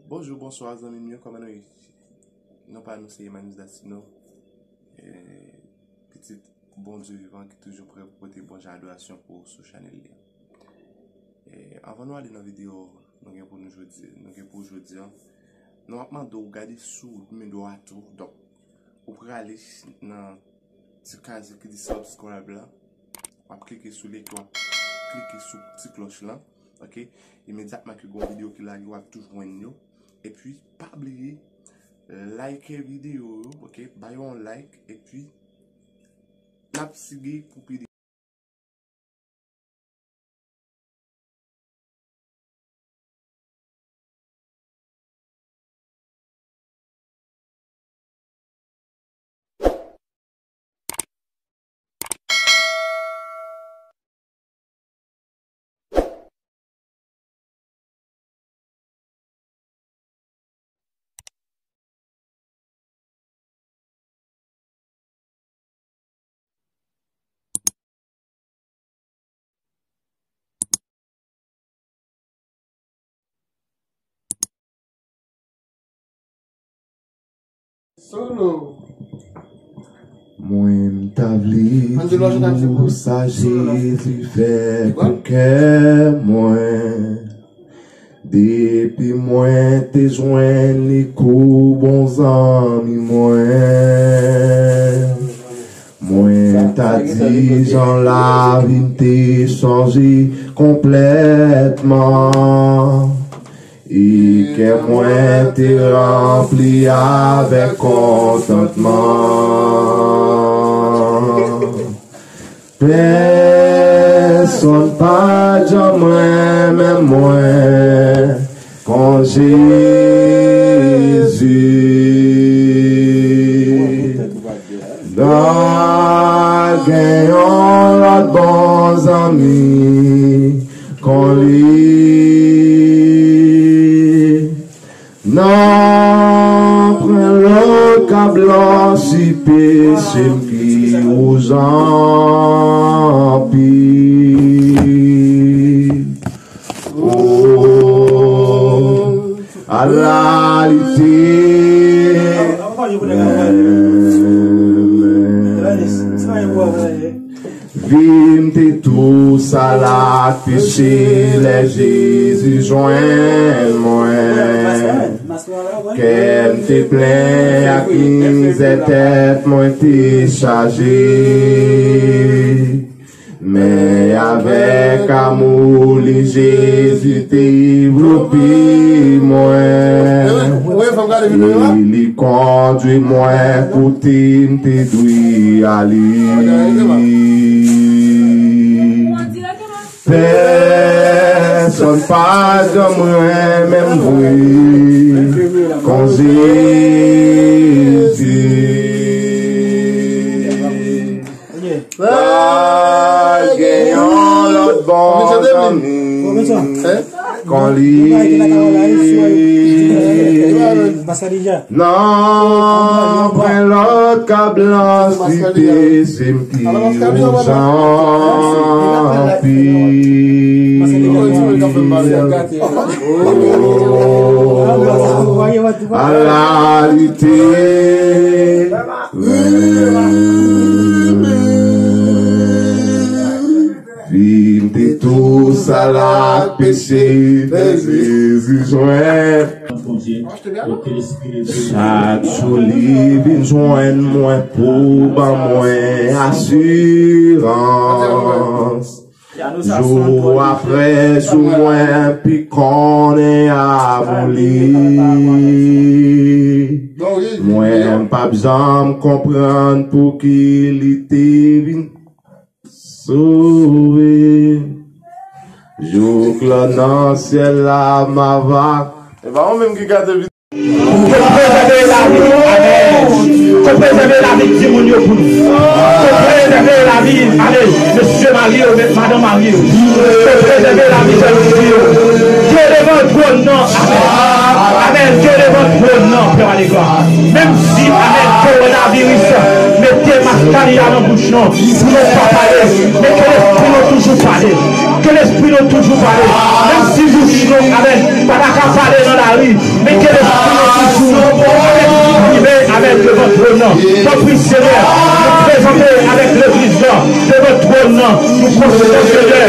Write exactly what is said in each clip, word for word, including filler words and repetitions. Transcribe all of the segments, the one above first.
Bonjou, bonswa, zanmi m yo, kòman nou ye? Non pa nou se Emmanuel Dastino, eh, pitit Bondye vivan ki toujou prè pou pote bon jan adorasyon pou ou sou chanèl li a. Eh, anvan nou ale nan videyo nou gen pou nou jodi, nou gen pou jodi a, nou ap mande w gade sou men dwat ou. Donk, ou prale nan ti kaz ki di subscribe la, w ap klike sou li, epi w ap klike sou ti klòch lan, ok? Imedyatman ke gon videyo ki lage, w ap tou jwenn yo. Epi, pa bliye, like videyo yo, ok? Ba yo yon like, epi n ap sige pou pede. Solo. Mwen m ta vle di w sa Jezi fè pou kè mwen. Depi mwen te jwenn li kou bon zanmi mwen, mwen ta di jan lavi m te chanje konplètman. E kè mwen te ranpli avèk kontantman. Pèsonn pa t janm renmen mwen kon Jezi. Nan gen yon lòt bon zanmi kon li. Nan pran lòt k ap blanchi peche m ki wouj anpil. Oh, ala li te renmen. Vi m te tou sal ak peche lè Jezi jwenn mwen. Kè m te plen ak mizè, tèt mwen te chaje. Men avèk amou li, Jezi te vlope mwen. E li kondwi mwen kote m te dwe ale. Pèsonn pa janm renmen m vre kon Jezi. Pa gen yon lòt bon zanmi kon li. Nan pran lòt k ap blanchi peche m ki wouj anpil. Oh, ala li te renmen. Vi m te tou sal ak peche, lè Jezi jwenn. Chak jou li vin jwenn mwen pou ban mwen asirans. Jou apre jou mwen pi konnen amou li. Mwen m p ap janm konprann pouki li te vin sove. Jouk la nan syèl la m ava. E pa ou menm ki gade videyo. Pou prezève lavi, amèn. Pou prezève lavi timoun yo pou nou. Pou prezève lavi, ale, mesye marye yo, madanm marye yo. Pou prezève lavi jèn fi yo. Ke devan twòn nan, amèn. Amèn. Ke devan twòn nan, Pè a leglwa. Menm si, amèn, kowonaviris mete maskara nan bouch nou, pou nou pa pale, men ke lespri nou toujou Toujou pale. Ke lespri nou toujou pale. Menm si bouch nou, amèn, pa ta ka pale nan lari, men ke lespri nou toujou, amèn, rive, amèn, devan twòn nan. Tanpri, Senyè, nou prezante avèk legliz la devan twòn nan. Nou konfye, Senyè,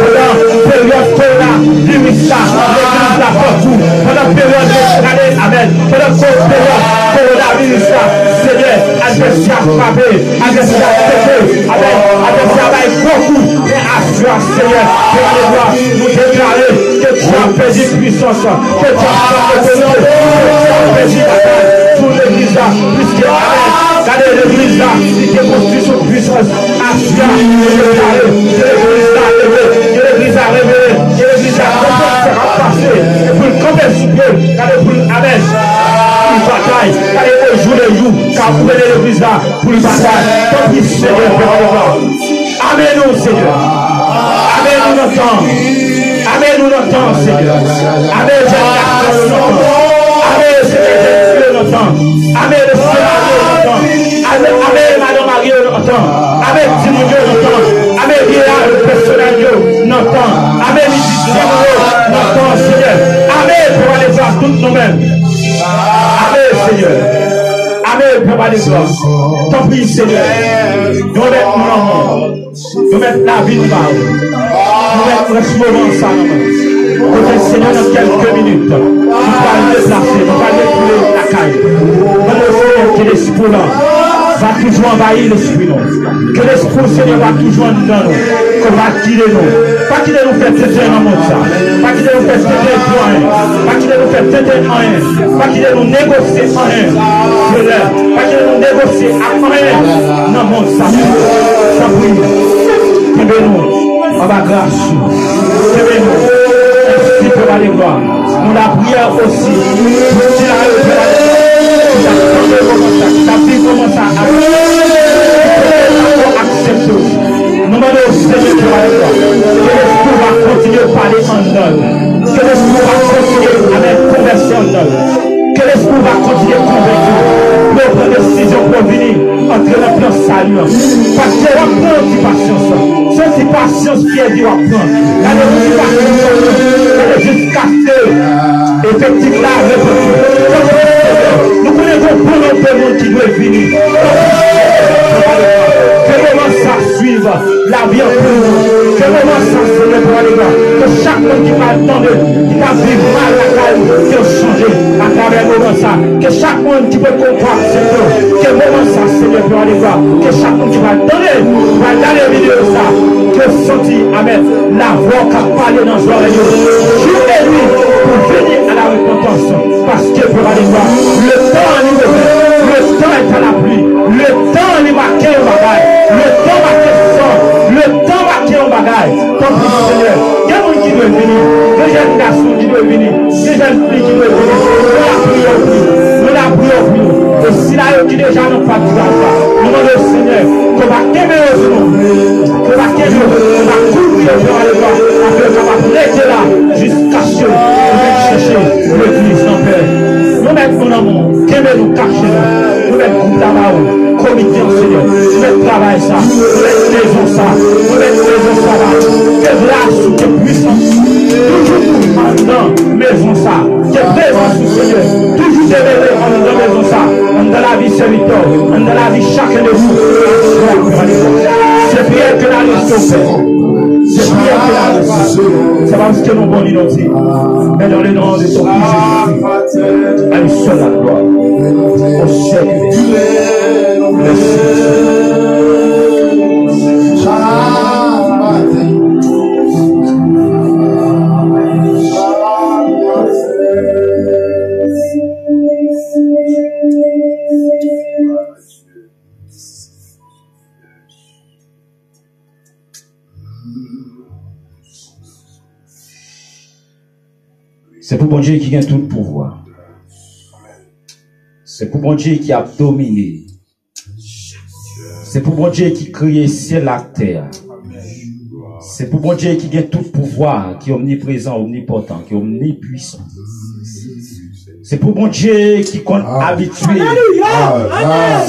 pandan peryòd kowonaviris la, legliz la pran kou. Pandan peryòd, gade, amèn, pandan ko-, peryòd kowonaviris la, Senyè, advèsè a frape. Advèsè a tete, amèn. Advèsè a bay gwo kou. Men aswè a, Senyè, Pè a glwa, nou deklare ke Dyav pèdi pwisans, ke Dyav pèdi otorite, ke Dyav pèdi batay sou legliz la. Piske, amèn, gade legliz la, li te konstwi sou pwisans. Aswè a, nou deklare ke legliz la leve, ke legliz la reveye, ke legliz la konprann sa k ap pase, e pou l kanpe sou pye l, gade pou l, amèn, pou l batay, gade ojou le jou, k ap rele legliz la, pou li batay. Tanpri, Senyè, Pè, ame nou, Senyè. Ame nou nan tan. Ame nou nan tan, Senyè. Ame jèn gason yo nan tan. Ame, Senyè, jèn fi yo nan tan. Ame mesye marye yo nan tan. Ame, ame madan marye yo nan tan. Ame timoun yo nan tan. Ame vyeya yo pèsonèl yo nan tan. Ame mizik yo nan tan, Senyè. Ame, Papa, leve tout nou menm. Ame, Senyè. Ame, Papa, leve. Tanpri, Senyè, nou remèt nou nan men w. Nou remèt lavi nou ba ou. Nou remèt prens moman sa nan men w. Kote, Senyè, nan kèlke minit, nou pral deplase, nou pral retounen lakay nou. Mande w, Senyè, ke lespri w la va toujou anvayi lespri nou. Ke lespri w, Senyè, va toujou anndan nou. Ke w va gide nou. Pa kite nou fè tenten nan mond sa. Pa kite nou fè tenten pou anyen. Pa kite nou fè tenten anyen. Pa kite nou negosye anyen. Senyè, pa kite nou negosye ak anyen nan mond sa. Tanpri, kenbe nou anba gras ou. Kenbe nou. Mèsi pou laglwa. Nou lapriyè osi pou sila yo, Pè, ki t ap tande moman sa, ki t ap viv moman sa, ak, ki poko aksepte w. Nou mande w, Senyè, Pè, ke Lespri w va kontinye pale anndan nou. Ke Lespri w va kontinye, amèn, konvèse anndan nou. Ke Lespri w va kontinye konvenki yo pou yo pran desizyon pou yo vini antre nan plan sali an. Paske w ap pran yon ti pasyans. Se yon ti pasyans pyèdi w ap pran. Gade yon ti pasyans w ap pran. Gade jiskaske efektif la repanti. Nou konnen gen yon bon nonb de moun ki dwe vini. Ke moman sa swiv. Lavi an pou nou. Ke moman sa, Senyè, pou ale byen. Ke chak moun ki pral tande, ki t ap viv mal lakay ou, ke yo chanje atravè moman sa. Ke chak moun ki potko aksepte w, ke moman sa, Senyè, pou ale byen. Ke chak moun ki pral tande, ki pral gade videyo sa, ke yo santi, amèn, lavwa w k ap pale nan zòrèy yo. Jou e nuit pou vini a la repantans. Paske, Papa de glwa, le temps est mauvais, le temps est à la pluie, le temps li make yon bagay, le temps make san, le temps make yon bagay. Tanpri, Senyè, gen moun ki dwe vini, gen jèn gason ki dwe vini, gen jèn fi ki dwe vini. Nou lapriyè w pou yo, nou lapriyè w pou yo. E sila yo ki deja nan patiraj la, nou mande w, Senyè, ke w va kenbe yo sou nou, ke w va kenbe yo, ke w va kouvri yo, Papa de glwa, afin yo kapab rete la jiskaske yo vin chèche legliz nan pè. Nou mèt nou nan men w, kenbe nou, kache nou. Nou mèt gwoup la ba ou, komite an, Senyè. Nou mèt travay sa, nou mèt mezon sa, nou mèt mezon sa ba ou. Ke gras ou, ke pwisans ou toujou anndan mezon sa. Ke prezans ou, Senyè, toujou demere anndan mezon sa, anndan lavi sèvitè w, anndan lavi chakèn de nou. Se priyè ke n a lese w fè. Se priyè ke n a lese. Se paske nou bon li nou di. Men dans le nom de ton Fils Jésus-Christ, à lui seul la gloire, au siècle des siècles. Merci. Se pou Bondye ki gen tout pouvwa. Se pou Bondye ki ap domine. Se pou Bondye ki kreye syèl ak tè a. Se pou Bondye ki gen tout pouvwa, ki omniprezan, omnipòtan, ki omnipwisan. Se pou Bondye ki konn abitye.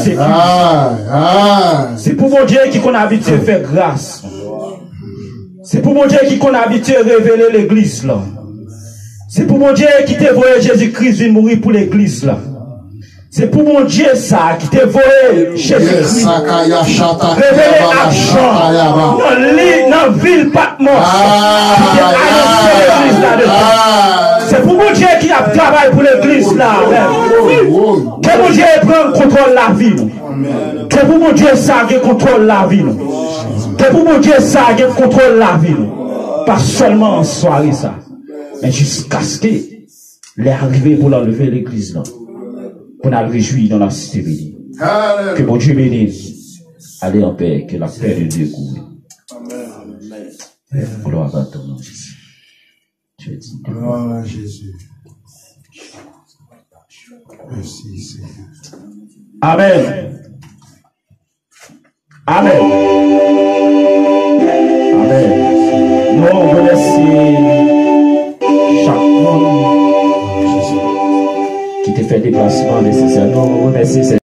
Se pou, se pou Bondye ki konn abitye fè gras. Se pou Bondye ki konn abitye revele legliz la. Se pou Bondye ki te voye Jezi Kris vin mouri pou legliz la. Se pou Bondye sa a ki te voye Jezi Kris revele ak Jan nan li, nan vil Patmòs, ki te anonse legliz la de Kris. Se pou Bondye ki ap travay pou legliz la menm. Ke Bondye pran kontwòl lavi nou. Ke pou Bondye sa gen kontwòl lavi nou. Ke pou Bondye sa gen kontwòl lavi nou. Pa sèlman an sware sa, men jiskaske lè a rive pou l anleve legliz la, pou n al rejwi nan lasite beni. Ke Bondye beni n. Allez en paix, que la paix de Dieu couvre. Glwa a ton non, Jezi. Tu es digne de gloire. Gloire à Jésus. Merci, Seigneur. Amen. Amen. Amen. Nou remèsye chak moun ki te fè deplasman nesesè. Nou remèsye